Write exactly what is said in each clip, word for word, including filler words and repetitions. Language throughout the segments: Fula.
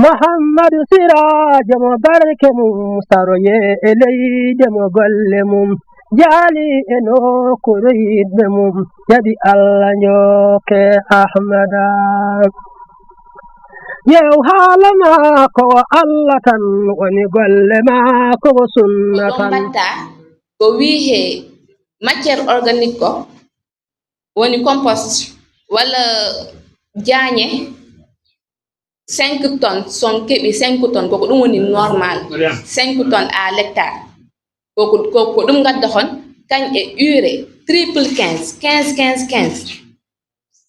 Muhammadu Siraajo mo barke mum saroye e leyde mo golle mum jaali e nokkuure yiɗɓe mum jaɓi Allah njooke Ahmada. Yew haala maako o Allah tan woni golle maako o sunna ɗon tan. Mbatta ko wiyee matière organique ko woni compost walla jaañe cinq tonnes, so on keɓi cinq tonnes koko ɗum woni normal, cinq tonnes à l'hectare. Koko ko ɗum ngadda hon kañ e urée triple quinze, quinze quinze quinze.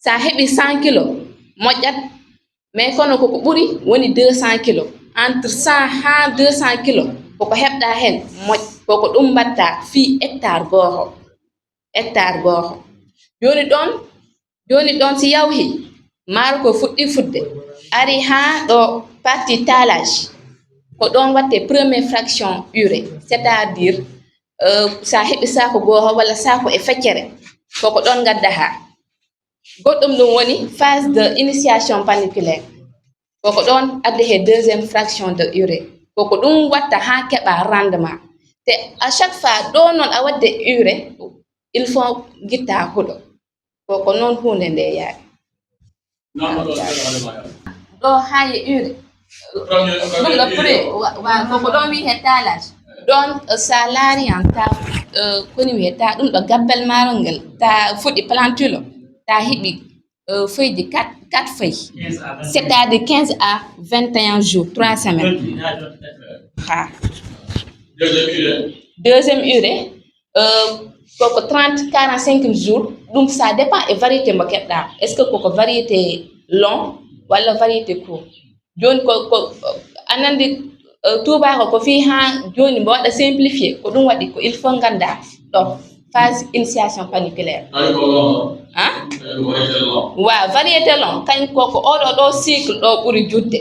Sa heɓi cent kilos moƴƴat, mais kono koko ɓuri woni deux cents kilos. Entre cent haa deux cents kilos koko heɓɗa heen moƴƴ. Koko ɗum mbatta fii hectare gooho, hectare gooho. Jooni ɗoon, jooni ɗoon si yawhi, maaro ko fuɗɗi fuɗde, ari haa ɗo partie talage, ko ɗoon waɗte première fraction urée, c'est-à-dire sa heɓi saako gooho walla saako e feccere, koko ɗoon ngadda haa. Goɗɗum ɗum woni phase de initiation paniculaire. Koko ɗoon addi he deuxième fraction de urée. Koko ɗum watta haa keɓa rendement. Te à chaque fois ɗo noon a wadde urée, il faut ngitta huɗo. Koko noon huunde nde yaari. Ɗo haa e urée. Ɗum ɗo pré wa koko ɗoon wiyee talage. Ɗoon sa laari an ta koni wiyee ta ɗum ɗo gabbel maaro ngel ta fuɗi plantule ta heɓi feuille de quatre quatre feuilles, c'est-à-dire quinze à vingt et un jours, trois semaines. Ha deuxième urée koko trente quarante cinq jours. Ɗum ça dépend e variété mo keɓɗa, est ce que koko variété long walla variété court? Jooni ko ko anandi tuubako ko fii haa jooni mbo waɗa simplifié ko ɗum waɗi ko il faut ngannda ɗo phase initiation paniculaire. Ha wa variété long kañ koko oɗo ɗo cycle ɗo ɓuri judde.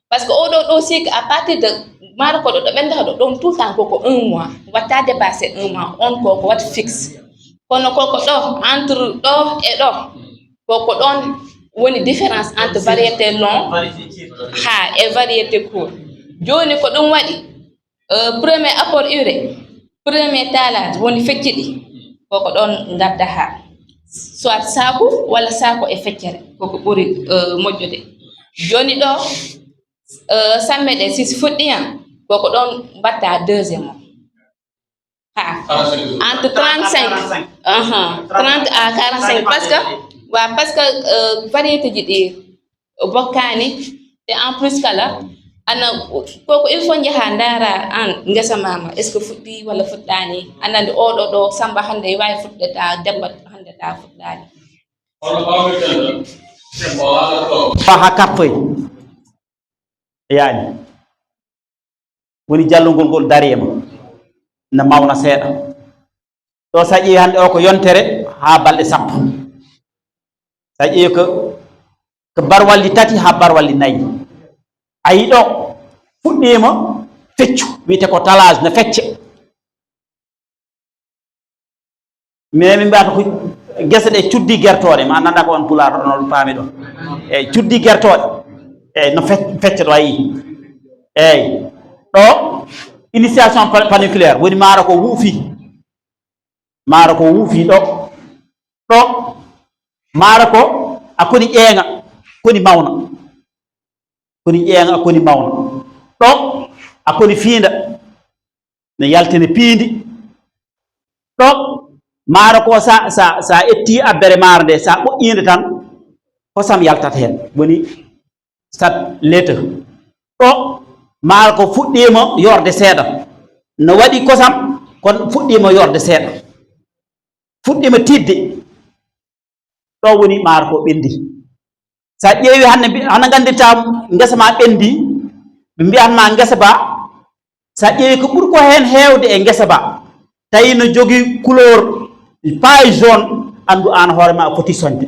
Parce que oɗo ɗo cycle à partir de maaro ko ɗo ɗo ɓendata ɗo ɗon tout le temps koko un mois watta dépassé un mois on koko wat fixe. Kono koko ɗo entre ɗo e ɗo koko ɗon woni différence entre variété long ha e variété court. Jooni ko ɗum waɗi premier apport urée, premier talage woni fecci ɗi koko ɗon ngadda ha soit saku walla saku e feccere koko ɓuri moƴƴude. Jooni ɗo samme ɗe si fuɗɗi han koko ɗon mbatta deuxième o ha entre trente cinq trente à quarante cinq parce que wa parce que variété ji ɗi bokkaani. Te en plus kala ana koko il faut njaha ndaara an ngesa mama est ce que fuɗɗi walla fuɗɗaani. Anandi oɗo ɗo samba hannde e wawi fuɗde ta debba hannde ta fuɗɗaani. Fa ha kappoy yaani woni jallungol ngol dariema na mawna seeɗa. Ɗo sa ƴeewi hannde o ko yontere ha balɗe sappo. Sa ƴeewi ko ko barwalli tati ha barwalli nayi. Ayi ɗo fuɗɗima feccu wiyete ko talage no fecce. Mais min mbiyata ko gese ɗe cuddi gertoɗe ma nanda ko on pulaar ɗon on paami ɗo. Eyyi cuddi gertoɗe eyyi no fecce ɗo ayi. Eyyi ɗo initiation paniculaire woni maaro ko wuufi. Maaro ko wuufi ɗo ɗo maaro ko a koni ƴeeŋa koni mawna. Koni ƴeeŋa a koni mawna ɗo a koni fiinda. Ne yaltini piindi ɗo maaro ko sa sa sa etti abbere maaro nde sa ɓoƴƴinde tan kosam yaltat heen woni sat letter. Ɗo maaro ko fuɗɗiima yoorde seeɗa no waɗi kosam kono fuɗɗiima yoorde seeɗa fuɗɗiima tiiɗde. Ɗo woni maaro ko ɓenndi. Sa ƴeewi hannde hana nganndirta ngesa ma ɓenndi ɓe mbiyatma ngesa ba. Sa ƴeewi ko ɓuri ko heen heewde e ngesa ba tawi no jogii couleur paille jaune anndu aan hoore ma a foti soñde.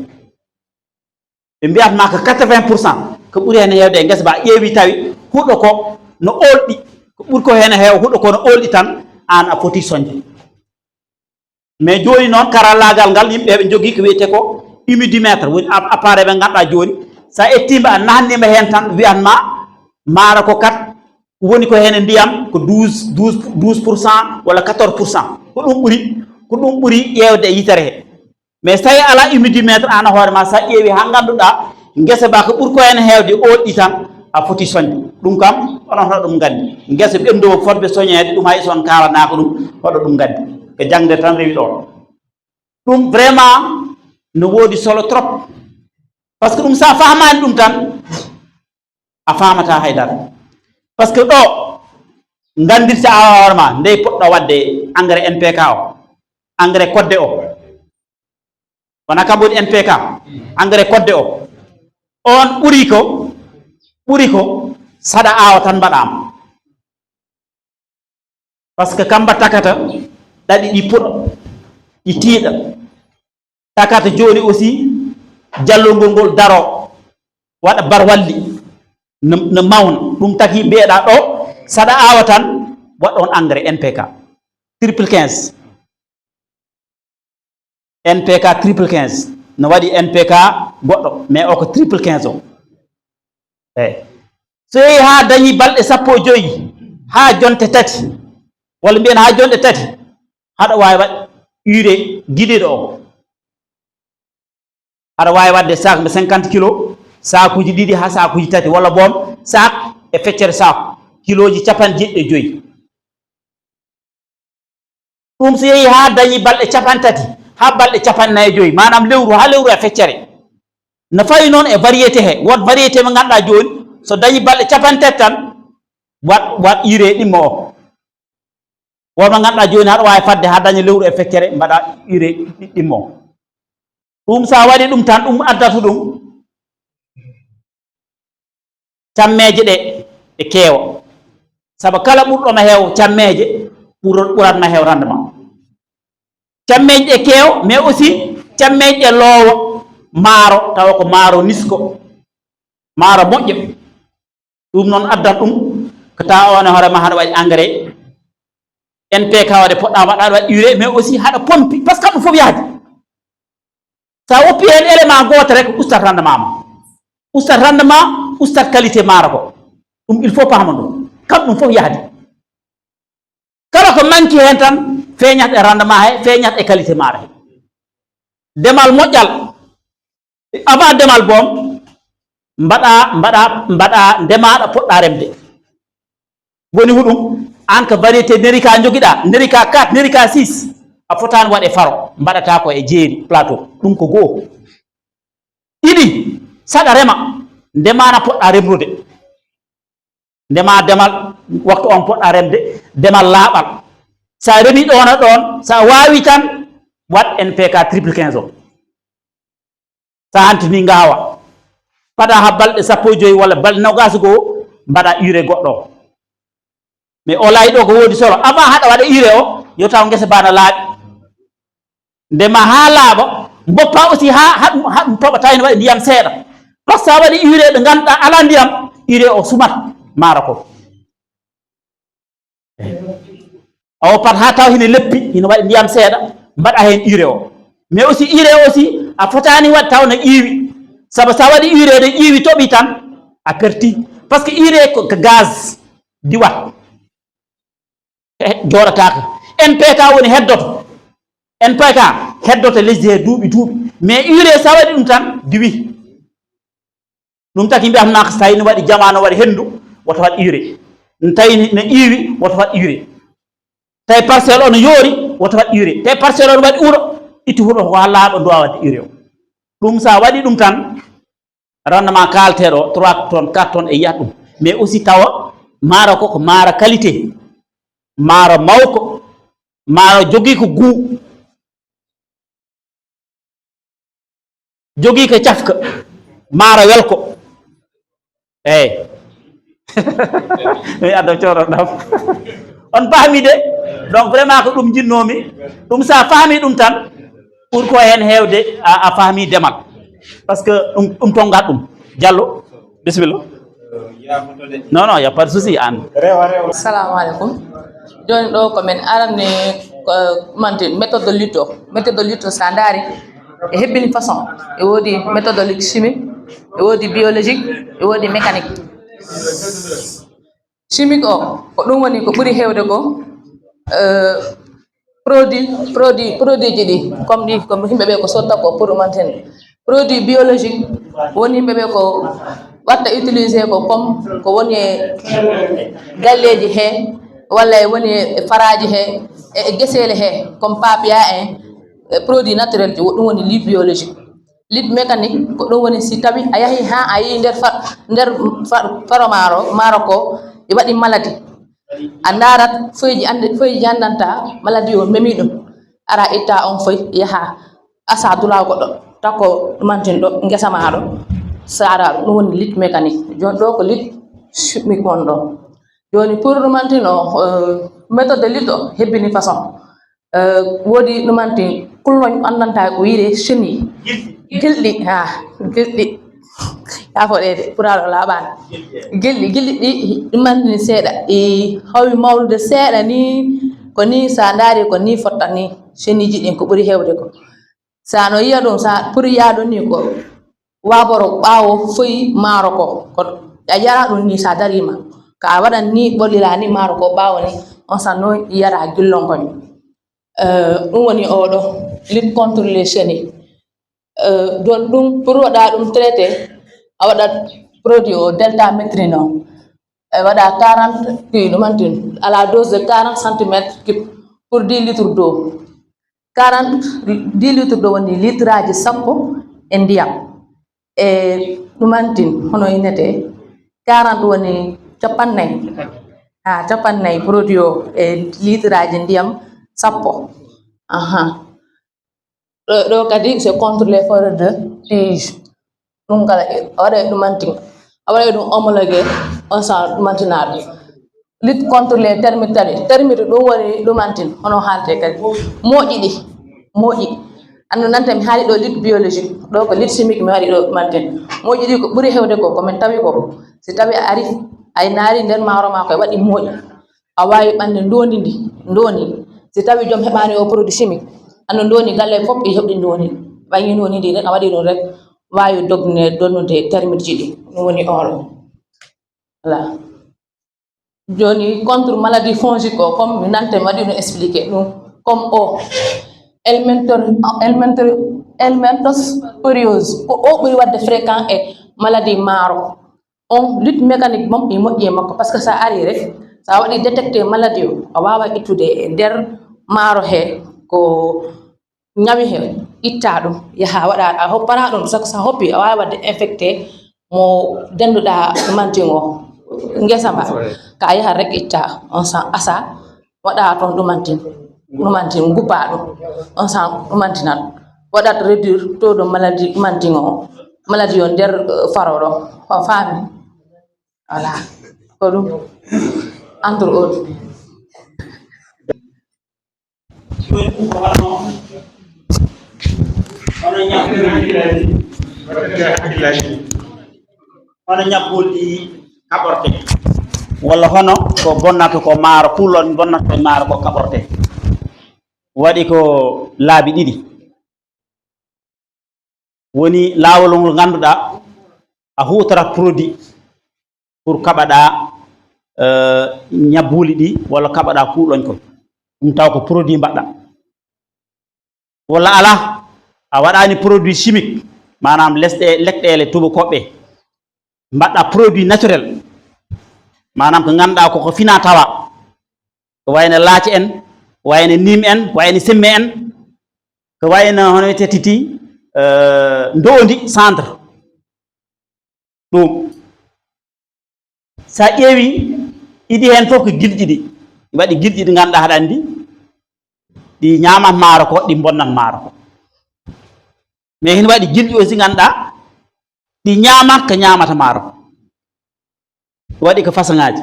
Ɓe mbiyatma ko quatre vingt pour cent ko ɓuri heen heewde e ngesa ba a ƴeewi tawi huɗo ko no oolɗi. Ko ɓuri ko heen heew huɗo ko no oolɗi tan aan a foti soñde. Mais jooni noon karallaagal ngal yimɓe heɓe njogii ko wiyetee ko humidimètre woni appareil ɓe ngannduɗaa jooni so a ettiima a naatniima heen tan wiyatma Maaro ko kat woni ko heen e ndiyam ko douze, douze, douze pour cent walla quatorze pour cent. Ko ɗum ɓuri, ko ɗum ɓuri ƴeewde e yitere he. Mais so tawii alaa humidimètre, aan hoore ma, so a ƴeewi haa ngannduɗaa ngesa ba ko ɓuri ko heen heewde oolɗi tan, a foti soñde. Ɗum kam, onon hoɗo ɗum nganndi. Ngesa ɓenndoowo fotɓe soñeede, ɗum hay so on kaalanaaka ɗum, hoɗo ɗum nganndi. Ko jaŋde tan rewi ɗoon. Ɗum vraiment no woodi solo trop. Parce que ɗum so a faamaani ɗum tan, a faamataa hay dara. Parce que ɗo nganndirta a hoore ma, ndey poɗɗo waɗde engrais N P K o, engrais kodde o. Wona kam woni N P K, engrais kodde o. On ɓuri ko, ɓuri ko saɗa aawa tan mbaɗaama. Parce que kamba takata ɗaɗi ɗi puɗa, ɗi tiiɗa. Takata jooni aussi jallungol ngol daro, waɗa barwalli, no, no mawna. Ɗum taki mbiyeɗa ɗo, saɗa aawa tan, waɗ on engrais N P K, triple quinze. N P K triple quinze, no waɗi N P K goɗɗo, mais o ko triple quinze o. Eyi. So yehi haa dañi balɗe sappo e joyi, haa jonte tati, walla mbiyen haa jonɗe tati, haɗa waawi waɗ urée giɗiɗo o. Aɗa waawi waɗde sac mo cinquante kilo, saakuuji ɗiɗi haa saakuuji tati, walla boom sac e feccere sac, kilooji capanɗe jeeɗiɗi e joyi. Ɗum so yehi haa dañi balɗe capanɗe tati haa balɗe capanɗe nayi e joyi, maanaam lewru haa lewru e feccere. No fawi noon e variété he, wood variété mo ngannduɗaa jooni, so dañi balɗe capanɗe tati tan, waɗ, waɗ urée ɗimmo o. Won mo ngannduɗaa jooni haɗa waawi fadde haa daña lewru e feccere, mbaɗa urée ɗimmo. Ɗum so a waɗi ɗum tan, ɗum addata ɗum cammeeje ɗe, ɗe keewa. Sabu kala ɓurɗo ma heew cammeeje, ɓura-, ɓurat ma heew rendement. Cammeeje ɗe keewa, mais aussi cammeeje ɗe loowa maaro, tawa ko maaro nisko, maaro moƴƴo. Ɗum noon addat ɗum ko tawa on e hoore ma haɗa waɗi engrais N P K o de poɗɗa waɗa, aɗa waɗi urée, mais aussi haɗa pompi, parce que ɗum fof yahdi. Sa woppi heen élément gooto rek, ustat rendement ma. Ustat rendement, ustat qualité maaro ko. Ɗum il faut paama ɗum. Kam ɗum fof yahdi. Kala ko manki heen tan, feeñat e rendement he, feeñat e qualité maaro he. Demal moƴƴal, avant demal boom, mbaɗa, mbaɗa, mbaɗa, ndemaɗa poɗɗa remde. Woni huɗum, aan ko variété Nerika njogiɗa, Nerika quatre, Nerika six, a fotaani waɗe faro, mbaɗata ko e jeeri, plateau. Ɗum ko goo. Ɗiɗi, saɗa rema, ndemana poɗɗa remrude. Ndema demal, waktu on poɗɗa remde, demal laaɓal. Sa remi ɗoon e ɗoon, sa waawi tan, waɗ N P K triple quinze o. Sa hantini ngaawa. Paɗa haa balɗe sappo e joyi walla balɗe noogaas e goo, mbaɗa urée goɗɗo o. Mais o laayi ɗo ko woodi solo. Avant haɗa waɗa urée o, yo taw ngesa ba na laaɓi. Ndema haa laaɓa, mboppa aussi haa, haa ɗum, haa ɗum toɓa, tawi ne waɗi ndiyam seeɗa. Parce que sa waɗi urée ɗo ngannduɗaa alaa ndiyam, urée o sumat maaro ko. A woppat haa taw hino leppi, hino waɗi ndiyam seeɗa, mbaɗa heen urée o. Mais aussi urée o aussi, a fotaani waɗ taw no ƴiiwi. Sabu sa waɗi urée ɗo ƴiiwi toɓi tan, a perti. Parce que urée ko, ko gaz, diwat. Eh, jooɗataako. N P K woni heddoto. N P K heddoto lesdi he duuɓi, duuɓi. Mais urée sa waɗi ɗum tan, diwi. Ɗum taki mbiyatnoo ko so tawii no waɗi jamaa, no waɗi henndu, woto waɗ urée. No tawii no ƴiiwi, woto waɗ urée. Tawi parcelle o no yoori, woto waɗ urée. Tawi parcelle o no waɗi huɗo, ittu huɗo ko haa laaɓa, nduwa waɗde urée o. Ɗum so a waɗi ɗum tan, rendement kaalteeɗo o, trois tonnes, quatre tonnes e yiyat ɗum. Mais aussi tawa maaro ko, ko maaro qualité, maaro mawko, maaro jogii ko goût, jogii ko cafka, maaro welko. Eey. Mi adda cooron ɗam. On paami de? Donc vraiment ko ɗum njinnoomi. Ɗum so a faami ɗum tan, ɓuri ko heen heewde a, a faami demal. Parce que ɗum, ɗum tonngat ɗum. Diallo, bisimilla. Non, non, y a pas de souci, aan. Rewa, rewa. Assalamu alaikum. Jooni ɗo ko men aranni ko manti méthode de lutte o. Méthode de lutte o, so a ndaari, e hebbini façon. E woodi méthode de lutte chimique, e woodi biologique, e woodi mécanique. Chimique o, ko ɗum woni ko ɓuri heewde ko, euh, produit, produit, produit ji ɗi, comme ɗi, comme yimɓe ɓe ko sotta ko pour manten. Produit biologique woni yimɓe ɓe ko watta utilisé ko comme ko woni e galleeji he, walla e woni e faraaji he, e, e geseele he, comme papiya en, e produit naturel ji, ɗum woni lutte biologique. Lutte mécanique ko ɗum woni si tawi a yahi ha a yi nder fa-, nder fa-, faro maaro, maaro ko e waɗi maladie. A ndaarat foyji ande, foyji jandanta maladie o memi ɗum. Ara itta on foy yaha asa dula goɗɗo. Takko ɗumantin ɗo ngesa maaro. Sara ɗum woni lutte mécanique. Jon ɗo ko lutte chimique won ɗo. Joni pour ɗumantin o, euh, méthode de lutte o hebbini façon. Euh, woodi ɗumanti kulloñ anndanta ko wiyde chenille. Gilɗi, ha, gilɗi. Yafoɗeede, pulaar o laaɓaani. Gilɗi, gilɗi ɗi ɗumantini seeɗa. I hawi mawlude seeɗa ni, ko ni sa ndaari ko ni fotta ni. Chenille ji ɗin ko ɓuri heewde ko. Sa no yiya ɗum, sa pour yaadu ni ko waboro ɓaawo foyi maaro ko, ko a yara ɗum ni sa darima. Ka a waɗan ni ɓollira ni maaro ko ɓaawo ni, on sa no yara gillon kon. Euh, ɗum woni oɗo, lutte contre les chenilles. Euh, don ɗum, pour waɗa ɗum traité, a waɗat produit o delta métrine o. E waɗa quarante, puis ɗum antin, à la dose de quarante centimètres cube pour dix litres d'eau. Quarante, dix litres d'eau woni litre aji sappo e ndiyam. E ɗum antin, hono innete, quarante woni capannay. Ha, capannay produit o e litre aji ndiyam sappo. Aha. Ɗo, ɗo kadi, c'est contre les foyers de tige. Ɗum kala, a waɗa e ɗum antin. A waɗa e ɗum homologué, on sa ɗum antinaaɗo. Lutte contre les termites kadi. Termite ɗum woni ɗum antin, hono haalte kadi. Moƴƴi ɗi, moƴƴi. Anno nanta mi haali ɗo lutte biologique, ɗo ko lutte chimique mi waɗi ɗo ɗum antin. Moƴƴi ɗi ko ɓuri hewde ko, ko min tawi ko. Si tawi a ari, ay naari nder maaro ma koye waɗi moƴƴi. A waawi ɓande ndondi ndi, ndondi. Si tawi joom heɓaani o produit chimique, anno ndondi galle fof e heɓde ndondi. Ɓaŋi ndondi ndi rek, a waɗi ɗum rek, waawi dogne, donnude termite ji ɗi. Ɗum woni oɗo. Voilà. Joni contre maladie fongique o, comme mi nante mi waɗi ɗum expliqué ɗum. Comme o, helminthor-, helminthor-, helmintosporiose. Ko o ɓuri waɗde fréquent e maladie maaro. On lutte mécanique moom e moƴƴi e makko, parce que sa ari rek, sa waɗi détecté maladie o, a wawa ittude e nder maaro he ko ñawi he, itta ɗum, yaha waɗa, a hoppata ɗum, parce que sa hoppi, a wawi waɗde infecté mo denduɗa mantin o, ngesa ma, ka yaha rek itta, on sa asa, waɗa toon ɗumantin, ɗumantin, gubba ɗum. On sa ɗumantinat. Waɗat réduire taux de maladie ɗumantin o. Maladie o nder, eh, faro ɗo. O faami? Voilà. Ko ɗum. Entre autres. Hono ñabbuuli, hono ñabbuuli kaɓorte, walla hono ko bonnata ko maaro, kullon bonnata ko maaro ko kaɓorte. Waɗi ko laabi ɗiɗi. Woni laawol ngol ngannduɗaa a huutorat produit pour kaɓaɗa, eh, ñabbuuli ɗi walla kaɓaɗa kuuɗoñ kon. Ɗum taw ko produit mbaɗɗa. Walla alaa, a waɗaani produit chimique, maanaam lesɗe, lekɗeele tubakoɓe, mbaɗɗa produit naturel, maanaam ko ngannduɗaa koko fina tawa, ko wayno laaci en, wayno niim en, wayno semme en, ko wayno hono wiyetee titi, eh, ndondi centre. Ɗum, sa ƴeewi, iɗi heen fof ko gilƴi ɗi. Waɗi gilƴi ɗi ngannduɗaa haɗa anndi, ɗi ñaamat maaro ko, ɗi mbonnat maaro ko. Mais hino waɗi gilƴi aussi ngannduɗaa, ɗi ñaamat ko ñaamata maaro ko. Waɗi ko façon ŋaaji.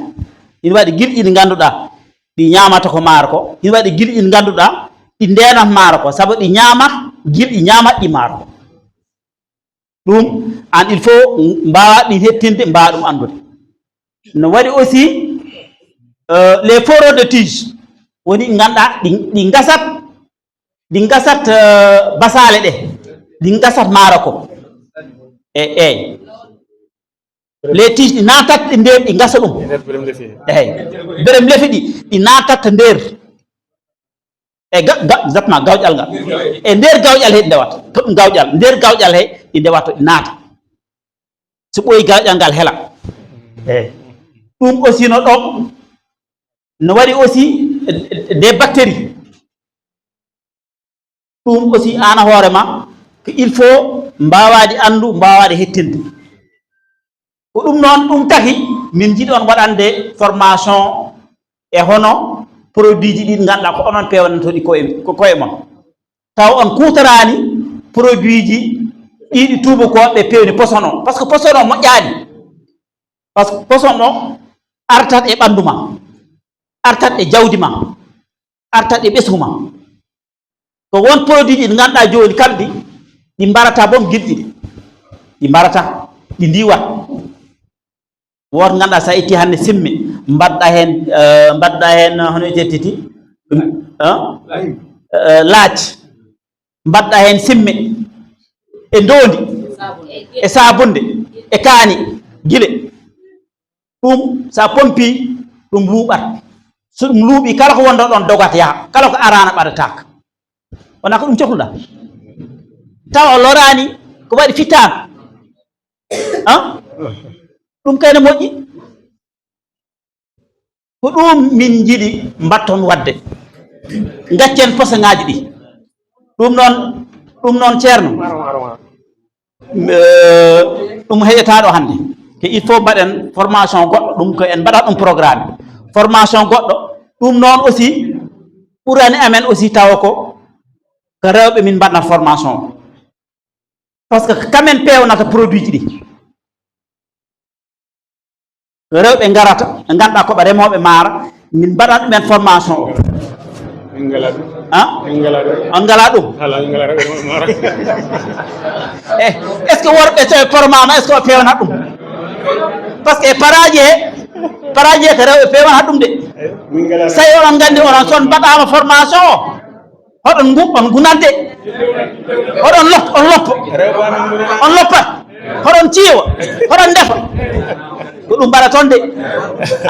Hino waɗi gilƴi ɗi ngannduɗaa, ɗi ñaamata ko maaro ko. Hino waɗi gilƴi ɗi ngannduɗaa, ɗi ndeenat maaro ko. Sabu ɗi ñaamat, gilƴi ñaamat ɗi maaro ko. Ɗum, an, il faut mbaawa ɗin hettinde, mbaawa ɗum anndude. No waɗi aussi, euh, les fourreaux de tige. Woni ɗi ngannduɗaa, ɗi, ɗi ngasat, ɗi ngasat, euh, basaale ɗe. Ɗi ngasat maaro ko. E, eey. Les tiges ɗi naatat e nder, ɗi ngasa ɗum. Berem lefi ɗi, ɗi naatat e nder. E ga, ga, zatma gawƴal ngal. E nder gawƴal he ɗi ndewata. To ɗum gawƴal, nder gawƴal he ɗi ndewata, ɗi naata. So ɓooyi gawƴal ngal hela. Eyi. Ɗum aussi no ɗo, no waɗi aussi, eh, eh, des bactéries. Ɗum aussi aan a hoore ma, ko il faut mbaawaade anndu, mbaawaade hettinde. Ko ɗum noon, ɗum taki min njiɗi on waɗande formation e hono produit ji ɗi ngannduɗaa ko onon peewnantooɗi koye, ko koye mon. Taw on kuutoraani produit ji ɗi ɗi tuubakooɓe peewni poison o. Par ce que poison o moƴƴaani. Par ce que poison o artat e ɓanndu ma, artat e jawdi ma, artat e ɓesngu ma. Ko won produit ji ɗi ngannduɗaa jooni kamɗi, ɗi mbarata boom gilɗi ɗi. Ɗi mbarata, ɗi ndiwat. Wooto ngannduɗaa so a itti hannde simme, mbaɗɗa heen, eh, mbaɗɗa heen, hono wiyetee titi? Eh? Eh, laaj. Mbaɗɗa heen simme, e ndoondi, e saabunde, e kaani, gile. Ɗum, so a pompi, ɗum luuɓat. So ɗum luuɓi, kala ko wonɗo ɗoon dogat yaha, kala ko araana ɓadataaka. Wonaa ko ɗum cohluɗaa? Tawa o loraani, ko waɗi fittaandu. Ah? Ɗum kay ne moƴƴi. Ko ɗum min njiɗi mbatton waɗde. Ngaccen posoŋaaji ɗi. Ɗum noon, ɗum noon, Ceerno. Eh, ɗum heƴataa ɗo hannde. Ke il faut mbaɗen formation goɗɗo, ɗum ko en mbaɗat ɗum programme. Formation goɗɗo, ɗum noon aussi, ɓurani amen aussi tawa ko, ko rewɓe min mbaɗna formation. Par ce que kamen peewnata produit ji ɗi. Rewɓe ngarata, ɓe ngannduɗaa ko ɓe remooɓe maaro, min mbaɗat ɗumen formation o. Min ngalaa ɗum. Ah? Min ngalaa ɗum. On ngalaa ɗum? Alaa, min ngalaa rewɓe remooɓe maaro. Eh, est-ce que worɓe so ɓe formaama, est-ce que ɓe peewnat ɗum? Par ce que paraaji he, paraaji he ko rewɓe peewnata ɗum de. Eh, min ngalaa ɗum. Tawi oɗon nganndi onon so on mbaɗaama formation o, hoɗon ngu-, on ngunat de. Hoɗon lop-, on loppo. On loppat. Hoɗon ciiwa. Hoɗon ndefa. Ko ɗum mbaɗaton de.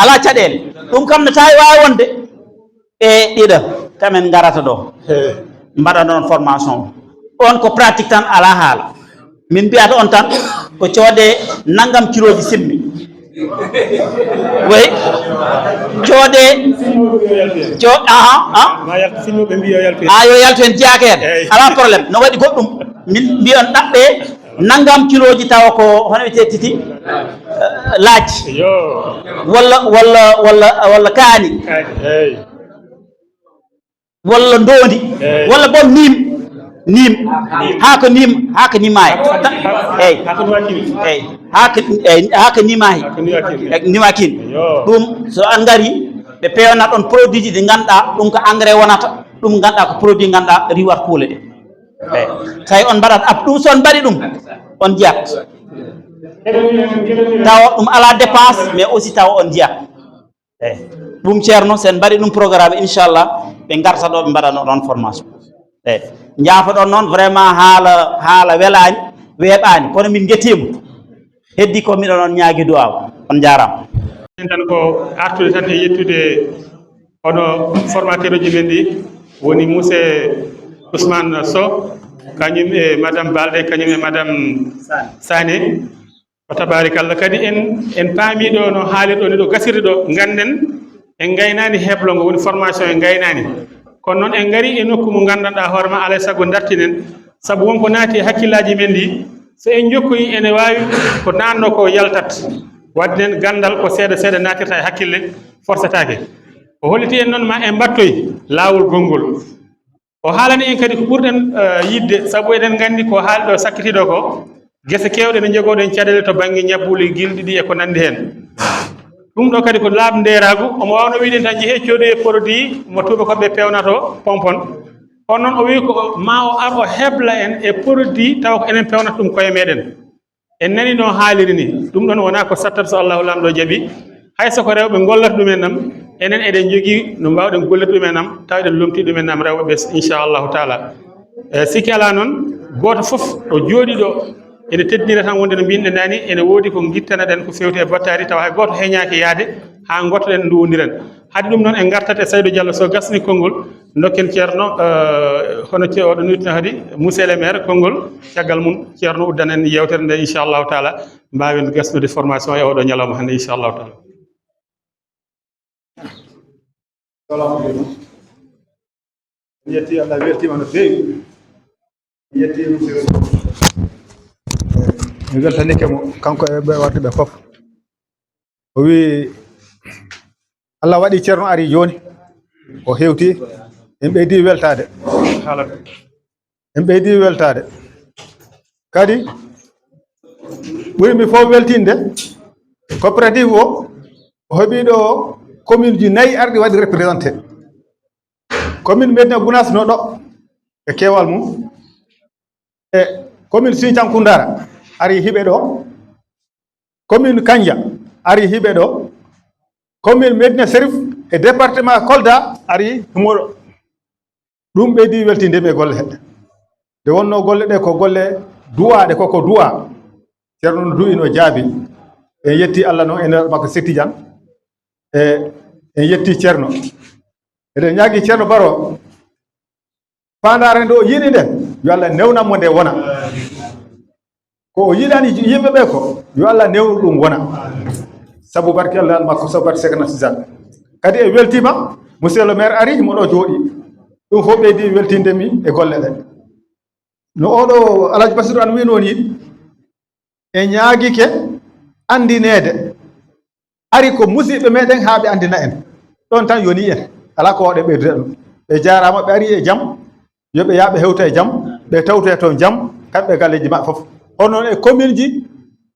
Alaa caɗeele. Ɗum kam no tawi waawi wonde. Ɓe ɗiɗo, kamen ngarata ɗo. He. Mbaɗa ɗon formation. On ko pratique tan, alaa haala. Min mbiyata on tan, ko coode nanngam kilooji simmi. Oui. Coode, co-, aha, ah. Ma yaltu, sinno ɓe mbiya yaltu hen. Ah, yo yaltu hen, jeyaaka hen. Eyi. Alaa problème. No waɗi goɗɗum. Min mbiyon ɗaɓɓe nanngam kilooji tawa ko, hono wiyetee titi? Eh, laaj. Yo. Walla, walla, walla, walla kaani. Kaani, eyi. Walla ndoondi, eyi. Walla boom niim, niim. Niim. Haa ko niim, haa ko niimaay. Haa ko, haa ko, eyi. Haa ko niimaay. Eyi. Haa ko, eyi, haa ko niimaahi. Haa ko niimaay. Eyi, niimaakin. Yo. Ɗum, so a ngari, ɓe peewnat ɗon produit ji ɗi ngannduɗaa, ɗum ko engrais wonata, ɗum ngannduɗaa ko produit ngannduɗaa riiwat kuule ɗe. Eyi. Tawi on mbaɗat app, ɗum so on mbaɗi ɗum, on jiyat. Tawa ɗum alaa dépense, mais aussi tawa on jiyat. Eyi. Ɗum, Ceerno, so en mbaɗi ɗum programme, inchallah, ɓe ngarta ɗo, ɓe mbaɗa ɗon formation. Eyi. Njaafoɗon noon, vraiment, haala, haala welaani, weeɓaani, kono min ngetiima. Heddi ko miɗo noon ñaagi duwaaw. On njaaraama. Min tan ko artude tan e yettude hono formateur uji men ɗi, woni monsieur Ousmane Sow, kañum e madame Balde, kañum e madame Sané. Wa tabaarikalla, kadi en, en paami ɗo no haalirɗo ni, ɗo gasirde ɗo, ngannden en ngaynaani heblo ngo woni formation, en ngaynaani. Kono noon en ngari e nokku mo nganndanɗaa hoore ma, alaa e sago dartinen, sabu won ko naati e hakkillaaji men ɗi, so en njokkoyi ene waawi ko naatnoo ko yaltat. Waɗde nen ganndal ko seeɗa seeɗa naatirta e hakkille, forsetaake. O holliti en noon ma en mbattoy laawol gonngol. O haalani en kadi ko ɓurɗen, eh, yiɗde, sabu eɗen nganndi ko haali ɗo sakkitiiɗo ko, gese keewɗe ne njogooɗen caɗeele to bannge ñabbuuli gilɗi ɗi e ko nanndi heen. Ɗum ɗo kadi ko laaɓndeeraagu, omo waawno wiide tan, njehee coodoyee produit mo tuubakooɓe peewnata o, pompon. Kono noon o wii ko ma o ar o hebla en e produit tawa ko enen peewnata ɗum koye meeɗen. En nani no haaliri ni, ɗum ɗon wonaa ko sattat so Allahu Laamɗo jaɓi. Hay so ko rewɓe ngollata ɗumen nam, enen eɗen njogii no mbaawɗen gollude ɗumen nam, tawa eɗen lomtii ɗumen nam rewɓe ɓe, inchallahu taala. E, sikki alaa noon, gooto fof ɗo jooɗii ɗo, Ene teddinira tan wonde no mbinɗen nani, ene woodi ko ngittanaɗen ko fewti e battari, tawa hay gooto heñaaki yaade haa ngotoɗen nduwondiren. Hade ɗum noon, en ngartat e Saydo Diallo, so gasni konngol, ndokken Ceerno, eh, hono ce-, oɗo nutno hadi, monsieur le maire, konngol, caggal mum Ceerno uddan en yeewtere nde, inchallahu taala, mbaawen gasnude formation e oɗo ñalawma hannde, inchallahu taala. Salamu aleykum. En yetti Allah, weltima no feewi. En yetti monsieur. Mi weltanike mo, kanko e ɓe warde ɓe fof. O wi, Allah waɗi Ceerno ari jooni, o hewti, en ɓeydi weltaade. En ɓeydi weltaade. Kadi, ɓuri mi fof weltinde, coopérative o, o heɓi ɗo commune ji nayi arɗi waɗi représenté. Commune Médina Gounass no ɗo, e keewal mum. E commune Sinthiane Koundara ari hiɓe ɗo. Commune Kandja ari hiɓe ɗo. Commune Médina Chérif e département Kolda ari himo ɗo. Ɗum ɓeydi weltinde mi e golle he. Nde wonno golle ɗe ko golle duwaaɗe, koko duwa. Ceerno no duwi, no jaabi. En yetti Allah noon e nder makko Setti Jan. E en yetti Ceerno. Eɗen ñaagi Ceerno Baro, faandaare nde o yiɗi nde, yo Allah newnan mo nde wona. Ko o yiɗani yimɓe ɓe ko, yo Allah newnu ɗum wona. Sabu barke Allah makko, sabu barke Seekna Tijaan. Kadi en weltima, monsieur le maire ari, mo ɗo jooɗi. Ɗum fof ɓeydi weltinde mi e golle ɗe. No oɗo Alhaji Basiru an wino ni, e ñaagike andineede. Ari ko musiɓɓe meɗen haa ɓe andina en. Ɗon tan yoni en. Alaa ko wawɗe ɓeydude ɗum. Ɓe jaaraama, ɓe ari e jam. Yo ɓe yaa ɓe hewta e jam. Ɓe tawtoya toon jam. Kamɓe galleeji maɓɓe fof. Hono noon e commune ji,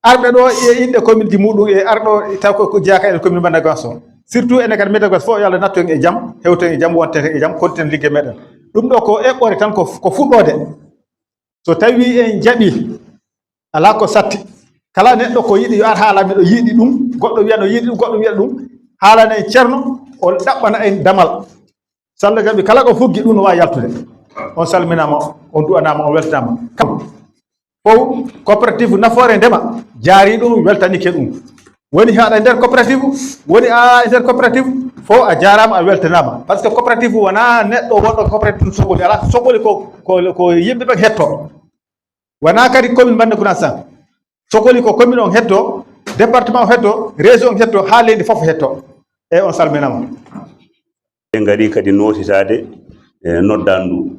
arɓe ɗo e inɗe commune ji muɗum e arɗo taw ko, ko jeyaaka e commune Médina Gounass o. Surtout enen kadi Médina Gounass fof, yo Allah nattu en e jam, hewten e jam, wonten e jam, kontinen ligge meɗen. Ɗum ɗo ko eɓɓore tan, ko, ko fuɗɗoode. So tawi en jaɓi, alaa ko satti. Kala neɗɗo ko yiɗi yo ar haala miɗo yiɗi ɗum, goɗɗo wiya no yiɗi ɗum, goɗɗo wiya ɗum. Haalana en Ceerno, o ɗaɓɓana en damal. So Allah jaɓi, kala ko fuggi ɗum no waawi yaltude. On salminaama, on du'anaama, on weltanaama. Kam fof coopérative nafoore ndema jaari ɗum, weltanike ɗum. Woni haɗa nder coopérative, woni a e nder coopérative, fof a jaaraama, a weltanaama. Par ce que coopérative wonaa neɗɗo wonɗo coopérative ɗum sokoli. Alaa, sokoli ko, ko, ko yimɓe ɓe hetto. Wonaa kadi commune Médina Gounass tan. Sokoli ko commune on hetto, département on hetto, région on hetto, haa leydi fof hetto. Eyi, on salminaama. En ngari kadi nootitaade, e, noddaandu ndu.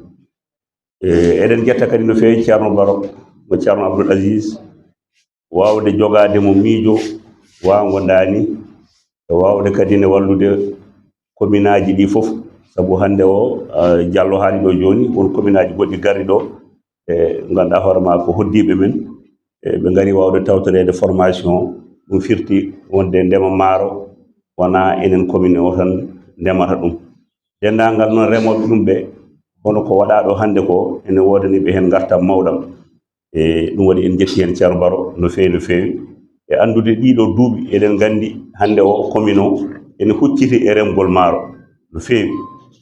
E, eɗen njetta kadi no feewi Ceerno Baro, mo Ceerno Abdoul Aziz, waawde jogaade mo miijo, waawngo ndaani, e waawde kadi ne wallude kominaaji ɗi fof. Sabu hannde o, ah, Jallo haali ɗo jooni, won kominaaji goɗɗi garɗi ɗo, e ngannduɗaa hoore maa ko hoddiiɓe men, e ɓe ngari waawde tawtoreede formation, ɗum firti wonde ndema maaro wonaa enen commune o tan ndemata ɗum. Denndaangal noon remooɓe ɗum ɓe, hono ko waɗaa ɗo hannde ko, ene woodani ɓe heen ngartam mawɗam. E ɗum waɗi en njetti heen Ceerno Baro no feewi, no feewi. E anndude ɗiɗo duuɓi, eɗen nganndi hannde o commune o ene hucciti e remgol maaro no feewi.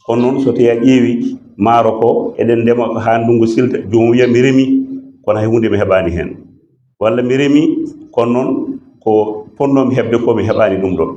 Kono noon, so tawii a ƴeewi maaro ko, eɗen ndema ko haa ndunngu silta, joomum wiya mi remi, kono hay huunde mi heɓaani heen. Walla mi remi, kono noon ko potnoomi heɓde ko mi heɓaani ɗum ɗo.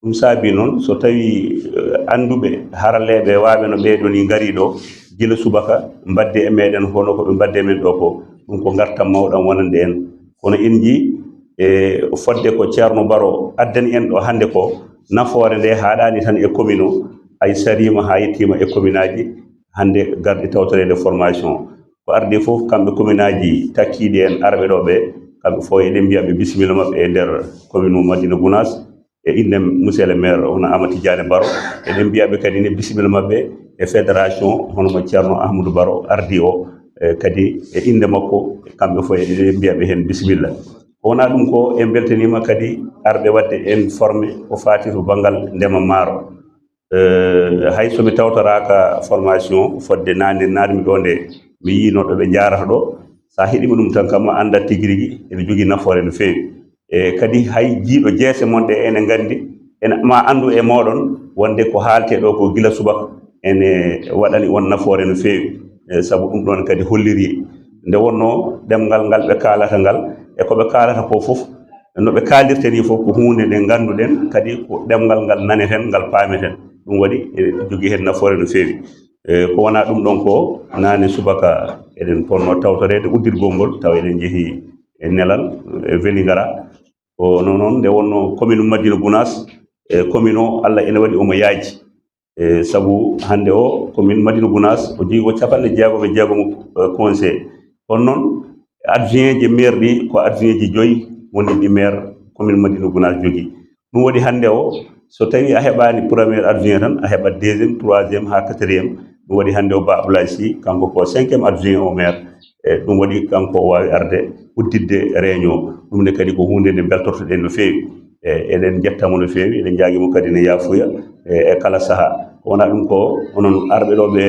Ɗum saabii noon, so tawii, eh, annduɓe, haralleeɓe, waawɓe no ɓeeɗo ni ngarii ɗo, gila subaka, mbaɗde e meɗen hono ko ɓe mbaɗde e men ɗo ko, ɗum ko ngartam mawɗam wonande en. Kono en njii, e fodde ko Ceerno Baro addani en ɗo hannde ko, nafoore nde haaɗaani tan e commune o, hay sariima haa yettiima e commune aji, hannde garɗi tawtoreede formation. Ko ardi fof, kamɓe commune aji takkiiɗi en arɓe ɗo ɓe, kamɓe fof eɗen mbiya ɓe bisimilla maɓɓe e nder commune o Madina Gounass. E innde monsieur le maire, hono Amadou Tidiane Baro, eɗen mbiya ɓe kadi ne bisimilla maɓɓe e fédération, hono mo Ceerno Ahmadou Baro ardi o, e kadi e innde makko, kamɓe fof eɗen mbiya ɓe heen bisimilla. Ko wonaa ɗum ko, en mbeltaniima kadi arɓe waɗde en formé ko faati to banngal ndema maaro. Eh, hay so mi tawtoraaka formation fodde naande, naatmi ɗo nde mi yii no ɗo ɓe njaarata ɗo, so a heɗiima ɗum tan kam, a anndat tigi rigi ene jogii nafoore no feewi. E kadi hay jiiɗo jeese mon ɗe ene nganndi, ene ma anndu e mooɗon wonde ko haaltee ɗo ko gila subaka ene waɗani on nafoore no feewi. E sabu ɗum ɗoon kadi holliri Nde wonnoo ɗemngal ngal ɓe kaalata ngal e ko ɓe kaalata ko fof, no ɓe kaalirta ni fof ko huunde nde ngannduɗen, kadi ko ɗemngal ngal naneten, ngal paameten. Ɗum waɗi eɗen jogii heen nafoore no feewi. E ko wonaa ɗum ɗoon ko, naane subaka eɗen potnoo tawtoreede uddirgol ngol, tawa eɗen njehii e nelal e Vélingara. Ko noon, noon nde wonnoo commune Madina Gounass, e commune o, Allah ene waɗi omo yaaji. E sabu hannde o, commune Madina Gounass, o jogii ko capanɗe jeegom e jeegom, e, conseil. Kono noon, adjoint ji maire ɗi, ko adjoint ji joyi woni ɗi maire commune Madina Gounass jogii. Ɗum waɗi hannde o, so tawii a heɓaani premier adjoint tan, a heɓat deuxième, troisième haa quatrième. Ɗum waɗi hannde o, Ba Abdoulaye Sy, kanko ko cinquième adjoint au maire. E ɗum waɗi kanko o waawi arde udditde réunion. Ɗum ne kadi ko huunde nde mbeltortoɗen no feewi. E eɗen njetta mo no feewi, eɗen njaagi mo kadi ne yaafuya e, e kala sahaa. Ko wonaa ɗum ko onon arɓe ɗo ɓe,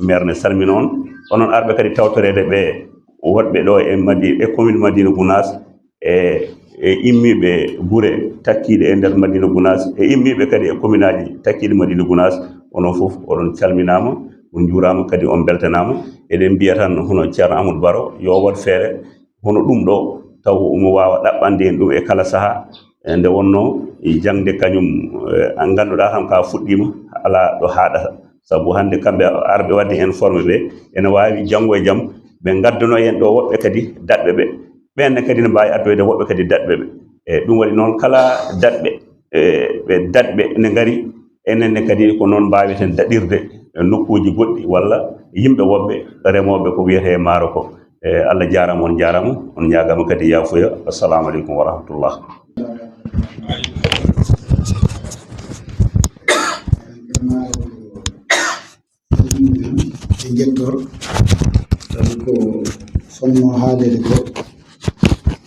maire ne salmina on. Onon arɓe kadi tawtoreede ɓe, wonɓe ɗo e Madi-, e commune Madina Gounass, e, e immiiɓe gure takkiiɗe e nder Madina Gounass, e immiiɓe kadi e commune aji takkiiɗi Madina Gounass, onon fof oɗon calminaama, on njuuraama kadi on mbeltanaama. Eɗen mbiya tan hono Ceerno Amadou Baro yo waɗ feere hono ɗum ɗo, taw omo waawa ɗaɓɓande en ɗum e kala sahaa. E nde wonnoo e jaŋde kañum, e, ngannduɗaa kam ka fuɗɗiima, alaa ɗo haaɗata. Sabu hannde kamɓe arɓe waɗde informé ɓe, ene waawi janngo e jam ɓe ngaddanoo en ɗo woɓɓe kadi daɗɓe ɓe. Ɓeen ne kadi ne mbaawi addoyde woɓɓe kadi daɗɓe ɓe. E ɗum waɗi noon kala daɗɓe, e, ɓe daɗɓe ne ngari, enen ne kadi ko noon mbaaweten daɗirde e nokkuuji goɗɗi walla yimɓe woɓɓe remooɓe ko wiyetee maaro ko. E, Allah jaaraama, on jaaraama, on ñaagaama kadi yaafuya. Assalamu aleykum wa rahmatullah. E njettoor, sabu ko fotnoo haaleede ko,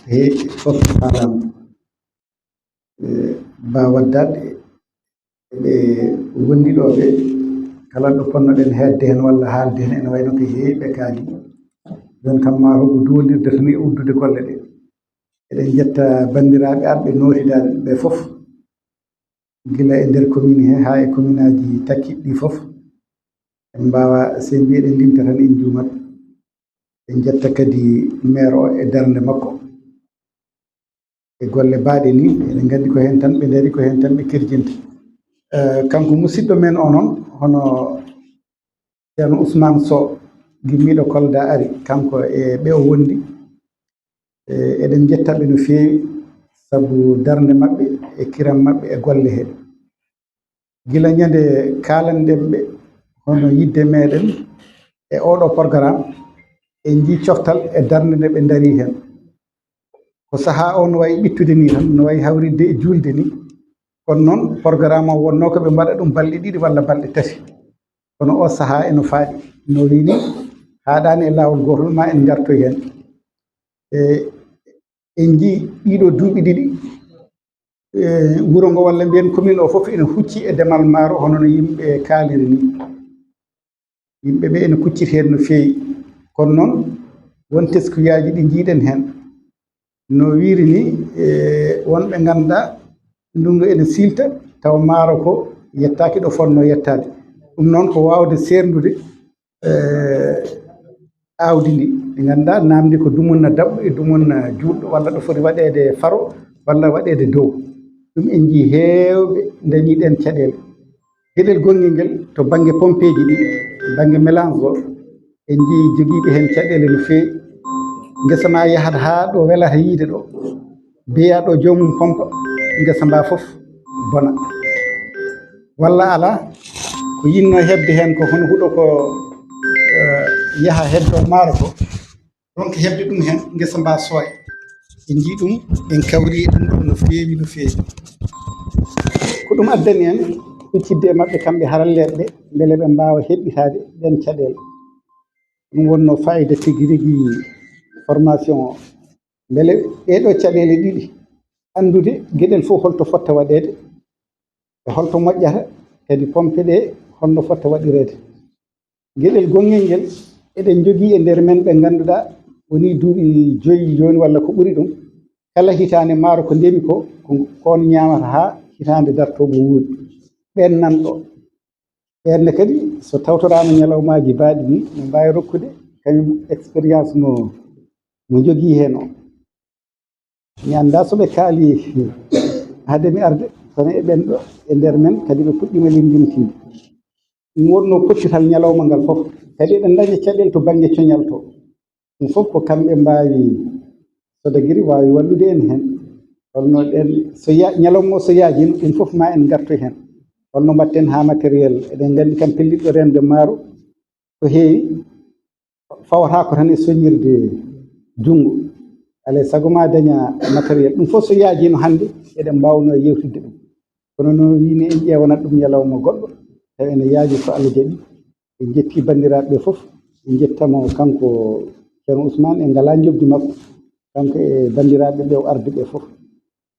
he fof haalaama. E, Ba Waddaat, ɓe wondi ɗo ɓe, kala ɗo ponnoɗen heedde heen walla haalde heen, ene wayno ko heewi ɓe kaali. Jooni kam, maa ko duwondirde tan e uddude golle ɗe. Eɗen njetta banndiraaɓe arɓe nootidaade ɓe fof, gila e nder commune he haa e commune aji takkiɗi ɗi fof. En mbaawa, so en mbii eɗen limta tan, en njuumat. En njetta kadi maire o e darnde makko e golle baaɗe ni. Eɗen nganndi ko heen tan ɓe ndari, ko heen tan ɓe kerjinta. Eh, kanko musidɗo men o noon, hono Ceerno Ousmane Sow, gimmiiɗo Kolda ari, kanko e ɓe o wondi. Eh, eɗen njetta ɓe no feewi sabu darnde maɓɓe e kiram maɓɓe e golle he. Gila ñande kaalanɗen ɓe hono yidde meɗen e oɗo programme, en njii coftal e darnde nde ɓe ndari heen. Ko sahaa o no wayi ɓittude ni tan, no wayi hawritde e juulde ni. Kono noon, programme o wonnoo ko ɓe mbaɗa ɗum balɗe ɗiɗi walla balɗe tati. Kono o sahaa eno faaɗi. No wii ni, haaɗaani e laawol gootol, ma en ngartoy heen. E, en njii ɗiɗo duuɓi ɗiɗi, e, wuro ngo walla mbiyen commune o fof ene hucci e demal maaro, hono no yimɓe kaaliri ni. Yimɓe ɓe ene kucciti heen no feewi. Kono noon, won teskuyaaji ɗi njiiɗen heen. No wiiri ni, e, won ɓe ngannduɗaa ndunngu ene siilta, tawa maaro ko yettaaki ɗo fotnoo yettaade. Ɗum noon ko waawde seerndude, e, aawdi ndi. Ɓe ngannduɗaa naamndi ko dumunna daɓɓo e dumunna juutɗo, walla ɗo foti waɗeede faro, walla waɗeede dow. Ɗum en njii heewɓe ndañi ɗeen caɗeele. Geɗel gonngel ngel to bannge pompeeji ɗi, bannge mélange o, en njii jogiiɓe heen caɗeele no feewi. Ngesa ma yahat haa ɗo welata yiide ɗo, beya ɗo joomum pompa, ngesa mba fof bona. Walla alaa, ko yinnoo heɓde heen ko hono huɗo ko, eh, yaha heddo maaro ko, donc heɓde ɗum heen, ngesa mba sooya. En njii ɗum, en kawri e ɗum ɗo no feewi, no feewi. Ko ɗum addani en huccitde e maɓɓe kamɓe haralleeɓe ɓe, mbele ɓe mbaawa heɓɓitaade ɗeen caɗeele. Ɗum wonnoo faayida tigi rigi formation o. Mbele ɗee ɗoo caɗeele ɗiɗi, anndude geɗel fof holto fotta waɗeede, e holto moƴƴata, kadi pompe ɗe holno fotta waɗireede. Geɗel gonngel ngel, eɗen njogii e nder men ɓe ngannduɗaa wonii duuɓi joyi jooni walla ko ɓuri ɗum. Kala hitaande maaro ko ndemi ko, ko, ko on ñaamata haa hitaande dartoo mo wuuri. Ɓeen nan ɗo. Ɓeen ne kadi, so tawtoraama ñalawmaaji baaɗi ni, no mbaawi rokkude kañum expérience mo, mo jogii heen o. Mi anndaa so ɓe kaali hade mi arde, kono e ɓen ɗo e nder men kadi ɓe puɗɗiima linndintinde. Ɗum wonnoo pottital ñalawma ngal fof, kadi eɗen ndaña caɗeele to bannge coñal to. Ɗum fof ko kamɓe mbaawi, Sodagiri waawi wallude en heen. Holno ɗen, so ya-, ñalawma o so yaajiino, ɗum fof ma en ngartoy heen. Holno mbaɗten haa matériel, eɗen nganndi kam pellitɗo reende maaro ko heewi, fawata ko tan e soñirde junngo. Alaa e sago ma daña matériel. Ɗum fof so yaajiino hannde, eɗen mbaawnoo yeewtidde ɗum. Kono no wiini, en ƴeewanat ɗum ñalawma goɗɗo, tawi ene yaaji so Allah jaɓi. En njetti banndiraaɓe ɓe fof, en njettamo kanko Ceerno Ousmane, en ngalaa njoɓdi makko, kanko e banndiraaɓe ɓe o ardi ɓe fof.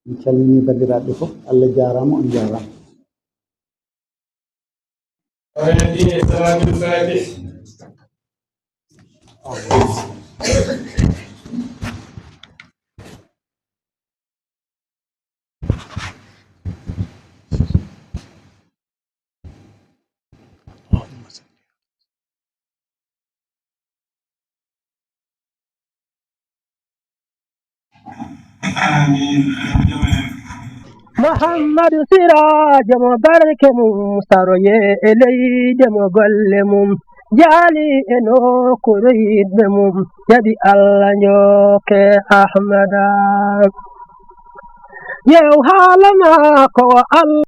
En calminii banndiraaɓe ɓe fof, Allah jaaraama, on njaaraama. Salaatul Faatih. Muhammadu Siraajo mo barke mum saroye e leyde mo golle mum jaali e nokkuure yiɗɓe mum jaɓi Allah njooke Ahmada. Yew haala maako o Allah.